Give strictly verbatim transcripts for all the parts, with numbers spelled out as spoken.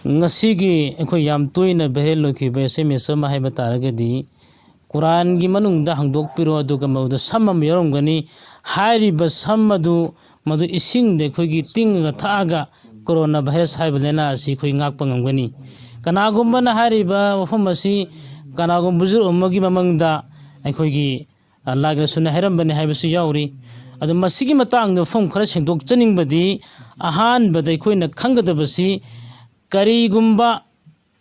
ꯉꯁꯤꯒꯤ ꯑꯩꯈꯣꯏ ꯌꯥꯝ ꯇꯣꯏꯅ ꯚꯥꯏꯔꯦꯜ ꯑꯣꯏꯈꯤꯕ ꯑꯦꯁ ꯑꯦꯝ ꯑꯦꯁ ꯑꯃ ꯍꯥꯏꯕ ꯇꯥꯔꯒꯗꯤ, ꯀꯨꯔꯥꯟꯒꯤ ꯃꯅꯨꯡꯗ ꯍꯥꯡꯗꯣꯛꯄꯤꯔꯣ, ꯑꯗꯨꯒ ꯃꯗꯨꯗ ꯁꯝ ꯑꯃ ꯌꯥꯎꯔꯝꯒꯅꯤ꯫ ꯍꯥꯏꯔꯤꯕ ꯁꯝ ꯑꯗꯨ, ꯃꯗꯨ ꯏꯁꯤꯡꯗ ꯑꯩꯈꯣꯏꯒꯤ ꯇꯤꯡꯉꯒ ꯊꯛꯑꯒ ꯀꯣꯔꯣꯅꯥ ꯚꯥꯏꯔꯁ ꯍꯥꯏꯕ ꯂꯥꯏꯅꯥ ꯑꯁꯤ ꯑꯩꯈꯣꯏ ꯉꯥꯛꯄ ꯉꯝꯒꯅꯤ꯫ ꯀꯅꯥꯒꯨꯝꯕꯅ ꯍꯥꯏꯔꯤꯕ ꯋꯥꯐꯝ ꯑꯁꯤ ꯀꯅꯥꯒꯨꯝꯕ ꯕꯨꯖꯨꯔ ꯑꯃꯒꯤ ꯃꯃꯥꯡꯗ ꯑꯩꯈꯣꯏꯒꯤ, ꯑ, ꯂꯥꯏꯛ ꯂꯥꯏꯁꯨꯅ ꯍꯥꯏꯔꯝꯕꯅꯤ ꯍꯥꯏꯕꯁꯨ ꯌꯥꯎꯔꯤ꯫ ꯑꯗꯣ ꯃꯁꯤꯒꯤ ꯃꯇꯥꯡꯗ ꯋꯥꯐꯝ ꯈꯔ ꯁꯦꯡꯗꯣꯛꯆꯅꯤꯡꯕꯗꯤ, ꯑꯍꯥꯟꯕꯗ ꯑꯩꯈꯣꯏꯅ ꯈꯪꯒꯗꯕꯁꯤ ꯀꯔꯤꯒꯨꯝꯕ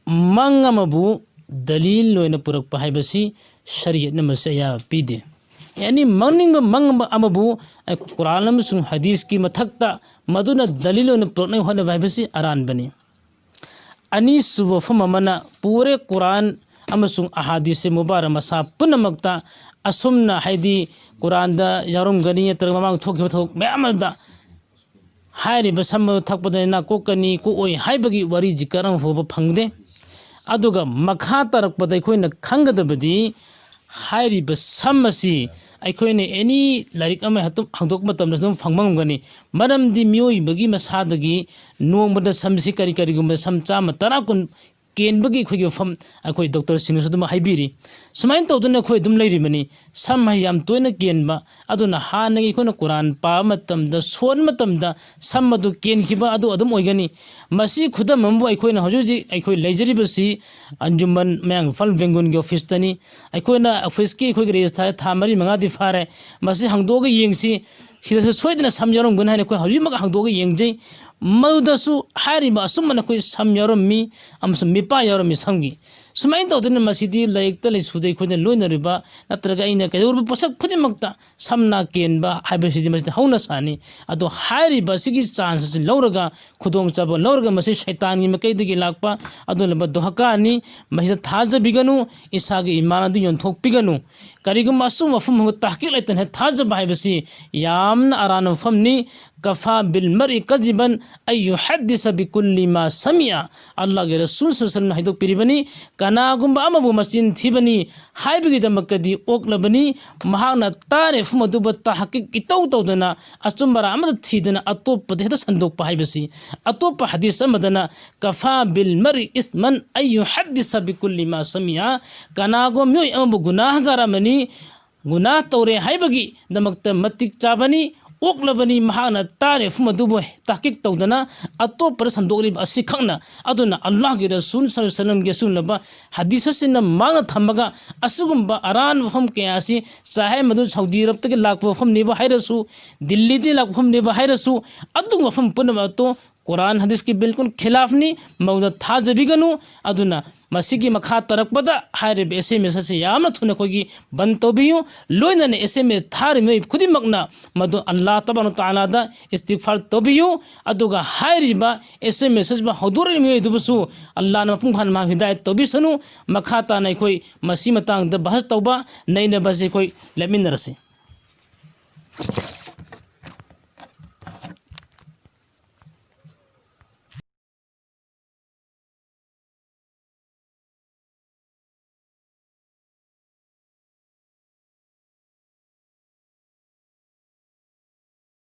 ꯃꯪ ꯑꯃꯕꯨ ꯗꯂꯤꯜ ꯑꯣꯏꯅ ꯄꯨꯔꯛꯄ ꯍꯥꯏꯕꯁꯤ ꯁꯔꯤꯌꯠꯅ ꯃꯁꯤ ꯑꯌꯥꯕ ꯄꯤꯗꯦ꯫ ꯑꯦꯅꯤ ꯃꯪꯅꯤꯡꯕ ꯃꯪ ꯑꯃ-, ꯑꯃꯕꯨ ꯑꯩꯈꯣꯏ ꯀꯨꯔꯥꯟ ꯑꯃꯁꯨꯡ ꯍꯗꯤꯁꯀꯤ ꯃꯊꯛꯇ ꯃꯗꯨꯅ ꯗꯂꯤꯜ ꯑꯣꯏꯅ ꯄꯨꯔꯛꯅꯕ ꯍꯣꯠꯅꯕ ꯍꯥꯏꯕꯁꯤ ꯑꯔꯥꯟꯕꯅꯤ꯫ ꯑꯅꯤꯁꯨꯕ ꯋꯥꯐꯝ ꯑꯃꯅ ꯄꯨꯔꯦ ꯀꯨꯔꯥꯟ ꯑꯃꯁꯨꯡ ꯑꯍꯥꯗꯤꯁ ꯃꯨꯕꯥꯔꯛ ꯃꯁꯥ ꯄꯨꯝꯅꯃꯛꯇ ꯑꯁꯨꯝꯅ, ꯍꯥꯏꯗꯤ ꯀꯨꯔꯥꯟꯗ ꯌꯥꯎꯔꯝꯒꯅꯤ ꯅꯠꯇ꯭ꯔꯒ ꯃꯃꯥꯡ ꯊꯣꯛꯈꯤꯕ ꯊꯕꯛ ꯃꯌꯥꯝ ꯑꯃꯗ ꯍꯥꯏꯔꯤꯕ ꯁꯝ ꯑꯗꯨ ꯊꯛꯄꯗ ꯂꯥꯏꯅꯥ ꯀꯣꯛꯀꯅꯤ, ꯀꯣꯛꯑꯣꯏ ꯍꯥꯏꯕꯒꯤ ꯋꯥꯔꯤ ꯖꯤꯀꯔ ꯑꯃ ꯐꯥꯎꯕ ꯐꯪꯗꯦ꯫ ꯑꯗꯨꯒ ꯃꯈꯥ ꯇꯥꯔꯛꯄꯗ ꯑꯩꯈꯣꯏꯅ ꯈꯪꯒꯗꯕꯗꯤ, ꯍꯥꯏꯔꯤꯕ ꯁꯝ ꯑꯁꯤ ꯑꯩꯈꯣꯏꯅ ꯑꯦꯅꯤ ꯂꯥꯏꯔꯤꯛ ꯑꯃ ꯍꯦꯛꯇ ꯍꯥꯡꯗꯣꯛꯄ ꯃꯇꯝꯗꯁꯨ ꯑꯗꯨꯝ ꯐꯪꯕ ꯉꯝꯒꯅꯤ꯫ ꯃꯔꯝꯗꯤ ꯃꯤꯑꯣꯏꯕꯒꯤ ꯃꯁꯥꯗꯒꯤ ꯅꯣꯡꯃꯗ ꯁꯝꯁꯤ ꯀꯔꯤ ꯀꯔꯤꯒꯨꯝꯕ ꯁꯝ ꯆꯥꯝꯃ ꯇꯔꯥ ꯀꯨꯟ ꯀꯦꯟꯕꯒꯤ ꯑꯩꯈꯣꯏꯒꯤ ꯋꯥꯐꯝ ꯑꯩꯈꯣꯏ ꯗꯣꯛꯇꯔꯁꯤꯡꯅꯁꯨ ꯑꯗꯨꯝ ꯍꯥꯏꯕꯤꯔꯤ꯫ ꯁꯨꯃꯥꯏꯅ ꯇꯧꯗꯅ ꯑꯩꯈꯣꯏ ꯑꯗꯨꯝ ꯂꯩꯔꯤꯕꯅꯤ꯫ ꯁꯝ ꯍꯥꯏ ꯌꯥꯝ ꯇꯣꯏꯅ ꯀꯦꯟꯕ, ꯑꯗꯨꯅ ꯍꯥꯟꯅꯒꯤ ꯑꯩꯈꯣꯏꯅ ꯀꯨꯔꯥꯟ ꯄꯥꯕ ꯃꯇꯝꯗ, ꯁꯣꯟꯕ ꯃꯇꯝꯗ ꯁꯝ ꯑꯗꯨ ꯀꯦꯟꯈꯤꯕ ꯑꯗꯨ ꯑꯗꯨꯝ ꯑꯣꯏꯒꯅꯤ꯫ ꯃꯁꯤ ꯈꯨꯗꯝ ꯑꯃꯕꯨ ꯑꯩꯈꯣꯏꯅ ꯍꯧꯖꯤꯛ ꯍꯧꯖꯤꯛ ꯑꯩꯈꯣꯏ ꯂꯩꯖꯔꯤꯕꯁꯤ ꯑꯟꯖꯨꯃꯟ ꯃꯌꯥꯡ ꯏꯝꯐꯥꯜ ꯔꯦꯡꯒꯣꯟꯒꯤ ꯑꯣꯐꯤꯁꯇꯅꯤ꯫ ꯑꯩꯈꯣꯏꯅ ꯑꯣꯐꯤꯁꯀꯤ ꯑꯩꯈꯣꯏꯒꯤ ꯔꯦꯖꯤꯁꯇꯥꯔ ꯊꯥ ꯃꯔꯤ ꯃꯉꯥꯗꯤ ꯐꯥꯔꯦ꯫ ꯃꯁꯤ ꯍꯥꯡꯗꯣꯛꯑꯒ ꯌꯦꯡꯁꯤ꯫ ꯁꯤꯗꯁꯨ ꯁꯣꯏꯗꯅ ꯁꯝ ꯌꯥꯎꯔꯝꯒꯅꯤ ꯍꯥꯏꯅ ꯑꯩꯈꯣꯏ ꯍꯧꯖꯤꯛꯃꯛ ꯍꯥꯡꯗꯣꯛꯑꯒ ꯌꯦꯡꯖꯩ꯫ ꯃꯗꯨꯗꯁꯨ ꯍꯥꯏꯔꯤꯕ ꯑꯁꯨꯝꯕꯅ ꯑꯩꯈꯣꯏ ꯁꯝ ꯌꯥꯎꯔꯝꯃꯤ ꯑꯃꯁꯨꯡ ꯃꯤꯄꯥ ꯌꯥꯎꯔꯝꯃꯤ ꯁꯝꯒꯤ꯫ ꯁꯨꯃꯥꯏꯅ ꯇꯧꯗꯅ ꯃꯁꯤꯗꯤ ꯂꯥꯏꯔꯤꯛꯇ ꯂꯥꯏꯁꯨꯗ ꯑꯩꯈꯣꯏꯅ ꯂꯣꯏꯅꯔꯤꯕ ꯅꯠꯇ꯭ꯔꯒ ꯑꯩꯅ ꯀꯩꯗꯧꯔꯤꯕ ꯄꯣꯠꯁꯛ ꯈꯨꯗꯤꯡꯃꯛꯇ ꯁꯝ ꯅꯥ ꯀꯦꯟꯕ ꯍꯥꯏꯕꯁꯤꯗꯤ ꯃꯁꯤꯗꯤ ꯍꯧꯅ ꯁꯥꯅꯤ꯫ ꯑꯗꯣ ꯍꯥꯏꯔꯤꯕ ꯑꯁꯤꯒꯤ ꯆꯥꯟꯁ ꯑꯁꯤ ꯂꯧꯔꯒ, ꯈꯨꯗꯣꯡꯆꯥꯕ ꯂꯧꯔꯒ, ꯃꯁꯤ ꯁꯩꯇꯥꯟꯒꯤ ꯃꯥꯏꯀꯩꯗꯒꯤ ꯂꯥꯛꯄ ꯑꯗꯨꯒꯨꯝꯂꯕ ꯗꯣꯍꯀꯥꯅꯤ꯫ ꯃꯁꯤꯗ ꯊꯥꯖꯕꯤꯒꯅꯨ, ꯏꯁꯥꯒꯤ ꯏꯃꯥꯟ ꯑꯗꯨ ꯌꯣꯟꯊꯣꯛꯄꯤꯒꯅꯨ꯫ ꯀꯔꯤꯒꯨꯝꯕ ꯑꯆꯨꯝꯕ ꯋꯥꯐꯝ ꯑꯃ ꯇꯥꯛꯀꯤꯛ ꯂꯩꯇꯅ ꯍꯦꯛ ꯊꯥꯖꯕ ꯍꯥꯏꯕꯁꯤ ꯌꯥꯝꯅ ꯑꯔꯥꯟꯕ ꯋꯥꯐꯝꯅꯤ꯫ "ꯀꯐꯥ ꯕꯤꯜ ꯃꯔꯏ ꯀꯖꯤꯕꯟ ꯑꯟ ꯌꯨꯍꯗꯤꯁ ꯕꯤꯀꯨꯜꯂꯤ ꯃꯥ ꯁꯃꯤꯑ"꯫ ꯑꯜꯂꯥꯍꯒꯤ ꯔꯁꯨꯜ ꯁꯜꯂꯜꯂꯥꯍꯨ ꯑꯂꯥꯏꯍꯤ ꯋꯥꯁꯜꯂꯝꯅ ꯍꯥꯏꯗꯣꯛꯄꯤꯔꯤꯕꯅꯤ, ꯀꯅꯥꯒꯨꯝꯕ ꯑꯃꯕꯨ ꯃꯆꯤꯟ ꯊꯤꯕꯅꯤ ꯍꯥꯏꯕꯒꯤꯗꯃꯛꯇꯗꯤ ꯑꯣꯛꯂꯕꯅꯤ, ꯃꯍꯥꯛꯅ ꯇꯥꯔꯤꯕ ꯃꯐꯝ ꯑꯗꯨꯕꯨ ꯇꯍꯀꯤꯛ ꯏꯇꯧ ꯇꯧꯗꯅ, ꯑꯆꯨꯝ ꯑꯔꯥꯟ ꯑꯃꯗ ꯊꯤꯗꯅ, ꯑꯇꯣꯞꯄꯗ ꯍꯦꯛꯇ ꯁꯟꯗꯣꯛꯄ ꯍꯥꯏꯕꯁꯤ꯫ ꯑꯇꯣꯞꯄ ꯍꯗꯤꯁ ꯑꯃꯗꯅ, "ꯀꯐꯥ ꯕꯤꯜ ꯃꯔꯏ ꯏꯁꯃꯟ ꯑꯟ ꯌꯨꯍꯗꯤꯁ ꯕꯤꯀꯨꯜꯂꯤ ꯃꯥ ꯁꯃꯤꯑ"꯫ ꯀꯅꯥꯒꯨꯝꯕ ꯃꯤꯑꯣꯏ ꯑꯃꯕꯨ ꯒꯨꯅꯥꯍꯒꯥꯔ ꯑꯃꯅꯤ, ꯒꯨꯅꯥꯍ ꯇꯧꯔꯦ ꯍꯥꯏꯕꯒꯤꯗꯃꯛꯇ ꯃꯇꯤꯛ ꯆꯥꯕꯅꯤ, ꯑꯣꯛꯂꯕꯅꯤ, ꯃꯍꯥꯛꯅ ꯇꯥꯔꯤꯕ ꯃꯐꯝ ꯑꯗꯨꯕꯨ ꯇꯍꯀꯤꯛ ꯇꯧꯗꯅ ꯑꯇꯣꯞꯄꯗ ꯁꯟꯗꯣꯛꯂꯤꯕ ꯑꯁꯤꯈꯛꯅ꯫ ꯑꯗꯨꯅ ꯑꯜꯂꯥꯍꯒꯤ ꯔꯁꯨꯜ ꯁꯜꯂꯜꯂꯥꯍꯨ ꯑꯂꯥꯏꯍꯤ ꯋꯥꯁꯜꯂꯝꯒꯤ ꯑꯁꯤꯒꯨꯝꯂꯕ ꯍꯗꯤꯁ ꯑꯁꯤꯅ ꯃꯥꯡꯅ ꯊꯝꯃꯒ, ꯑꯁꯤꯒꯨꯝꯕ ꯑꯔꯥꯟꯕ ꯋꯥꯐꯝ ꯀꯌꯥ ꯑꯁꯤ, ꯆꯥꯍꯦ ꯃꯗꯨ ꯁꯥꯎꯗꯤ ꯑꯔꯕꯇꯒꯤ ꯂꯥꯛꯄ ꯋꯥꯐꯝꯅꯦꯕꯨ ꯍꯥꯏꯔꯁꯨ, ꯗꯤꯜꯂꯤꯗꯒꯤ ꯂꯥꯛꯄ ꯋꯥꯐꯝꯅꯦꯕꯨ ꯍꯥꯏꯔꯁꯨ, ꯑꯗꯨꯒꯨꯝꯕ ꯋꯥꯐꯝ ꯄꯨꯝꯅꯃꯛ ꯑꯗꯨ ꯀꯨꯔꯥꯟ ꯍꯗꯤꯁꯀꯤ ꯕꯤꯜꯀꯨꯜ ꯈꯤꯂꯥꯐꯅꯤ, ꯃꯗꯨꯗ ꯊꯥꯖꯕꯤꯒꯅꯨ꯫ ꯑꯗꯨꯅ ꯃꯁꯤꯒꯤ ꯃꯈꯥ ꯇꯥꯔꯛꯄꯗ ꯍꯥꯏꯔꯤꯕ ꯑꯦꯁ ꯑꯦꯝ ꯑꯦꯁ ꯑꯁꯤ ꯌꯥꯝꯅ ꯊꯨꯅ ꯑꯩꯈꯣꯏꯒꯤ ꯕꯟ ꯇꯧꯕꯤꯌꯨ꯫ ꯂꯣꯏꯅꯅ ꯑꯦꯁ ꯑꯦꯝ ꯑꯦꯁ ꯊꯥꯔꯤꯕ ꯃꯤꯑꯣꯏ ꯈꯨꯗꯤꯡꯃꯛꯅ ꯃꯗꯨ ꯑꯜꯂꯥꯍ ꯇꯕꯥꯔꯛ ꯋ ꯇꯥꯂꯥꯗ ꯏꯁꯇꯤꯒꯐꯥꯔ ꯇꯧꯕꯤꯌꯨ꯫ ꯑꯗꯨꯒ ꯍꯥꯏꯔꯤꯕ ꯑꯦꯁ ꯑꯦꯝ ꯑꯦꯁ ꯑꯁꯤꯕꯨ ꯍꯧꯗꯣꯔꯛꯂꯤꯕ ꯃꯤꯑꯣꯏ ꯑꯗꯨꯕꯨꯁꯨ ꯑꯜꯂꯥꯍꯅ ꯃꯄꯨꯡ ꯐꯥꯅ ꯃꯍꯥꯛ ꯍꯤꯗꯥꯌꯠ ꯇꯧꯕꯤꯁꯅꯨ꯫ ꯃꯈꯥ ꯇꯥꯅ ꯑꯩꯈꯣꯏ ꯃꯁꯤ ꯃꯇꯥꯡꯗ ꯕꯍꯁ ꯇꯧꯕ, ꯅꯩꯅꯕꯁꯤ ꯑꯩꯈꯣꯏ ꯂꯦꯞꯃꯤꯟꯅꯔꯁꯤ꯫